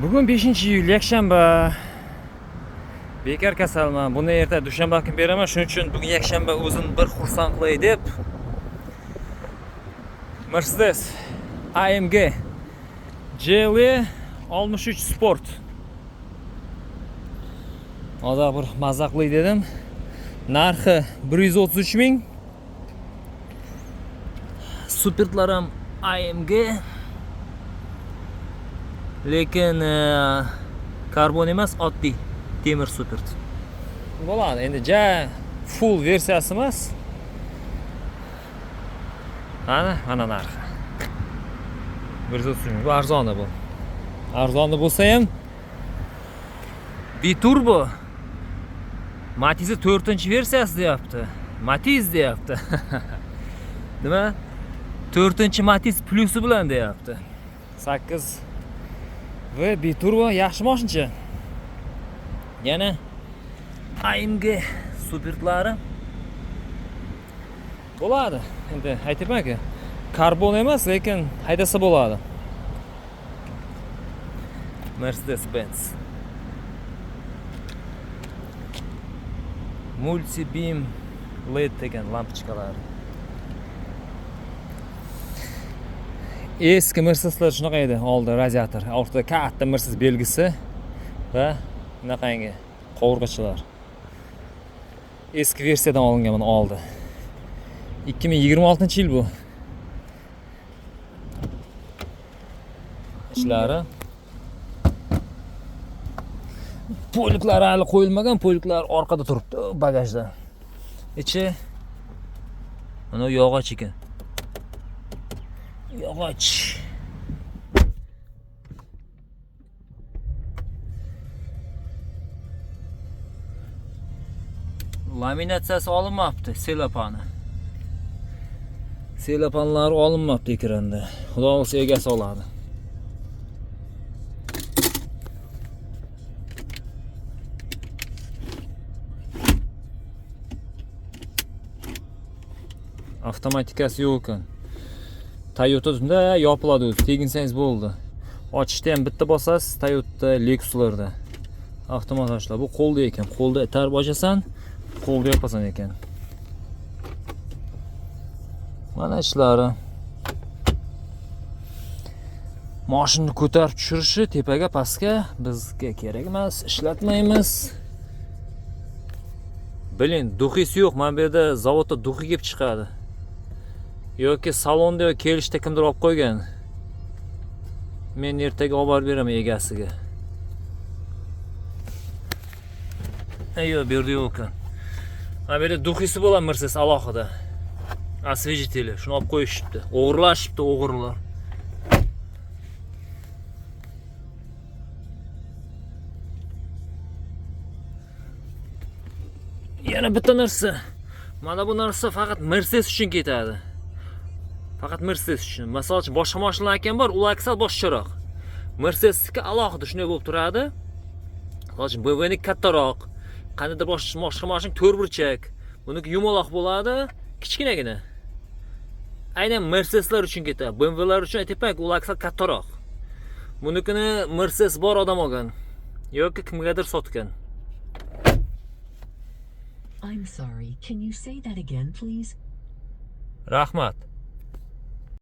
Bugun 5-iyul, yakshanba. Bekor kasalman. Buni erta dushanba kuni beraman. Shuning uchun bugun yakshanba o'zim bir xursand qilay deb Mercedes AMG GL 63 Sport. Hozir bir mazza qilay dedim. Narxi 133 ming. Supertlar ham AMG. Lekin karbon emas, oddiy temir supert. Bo'ladi, endi ja full versiyasi emas. Ana, mana narxi. 130 ming. Bu arzoni bu. Arzoni bo'lsa ham biturbo Matiz'i 4-versiyasi deyapti. Matiz deyapti. Nima? 4-Matiz plusi bilan deyapti. 8 V biturbo yaxshi mashincha. Yana AMG supertlari bo'ladi. Endi aytyapman-ku, karbon emas, lekin haydasa bo'ladi. Mercedes-Benz. Multi-beam LED degan lampochkalari. Eski Mercedeslar shunaqa edi, oldi radiator, ortida katta Mercedes belgisi va bunaqangi qovurg'achalar. Eski versiyadan olingan buni oldi. 2026-yil bu. Ishlari. Poliklar hali qo'yilmagan, poliklar orqada turibdi, bagajda. Ichi mana yog'och ekan. Yog'och. Laminatsiyasi olinmabdi, selopani. Selopanlari olinmabdi ekranda. Xudo xohlasa egasi oladi. Avtomatikasi yo'q ekan. Toyota shunda yopiladi o'zi, teginsangiz bo'ldi. Ochishda ham bitta bosasiz, Toyota Lexuslarda. Avtomat ochiladi. Bu qo'lda ekan. Qo'lda itarib ochasan, qo'lda yopasan ekan. Mana ishlari. Mashinani ko'tarib tushirishi tepaga pastga bizga kerak emas, ishlatmaymiz. Bilin, duxisi yo'q. Mana bu yerda zavodda duxi kelib chiqadi. Yoki salonda yo kelishda kimdir olib qo'ygan. Men ertaga olib borib beraman egasiga. Yo'q, bu yerda yo'q ekan. Mana bu yerda duxisi bo'ladi Mercedes alohida. Osvežiteli, shuni olib qo'yishibdi. O'g'irlashibdi o'g'irlar. Yana bitta narsa. Mana bu narsa faqat Mercedes uchun ketadi. Faqat Mercedes uchun. Masalan uchun boshqa mashinalar ham bor, ular sal boshqacharoq. Mercedesniki alohida shunday bo'lib turadi. Masalan uchun BMWniki kattaroq, qandaydir boshqa mashina to'rtburchak. Buniki yumaloq bo'ladi, kichkinagina. Aynan Mercedeslar uchun ketadi. BMWlar uchun aytyapman-ku, ular sal kattaroq. Bunikini Mercedes bor odam olgan yoki kimgadir sotgan. I'm sorry, can you say that again, please? Rahmat.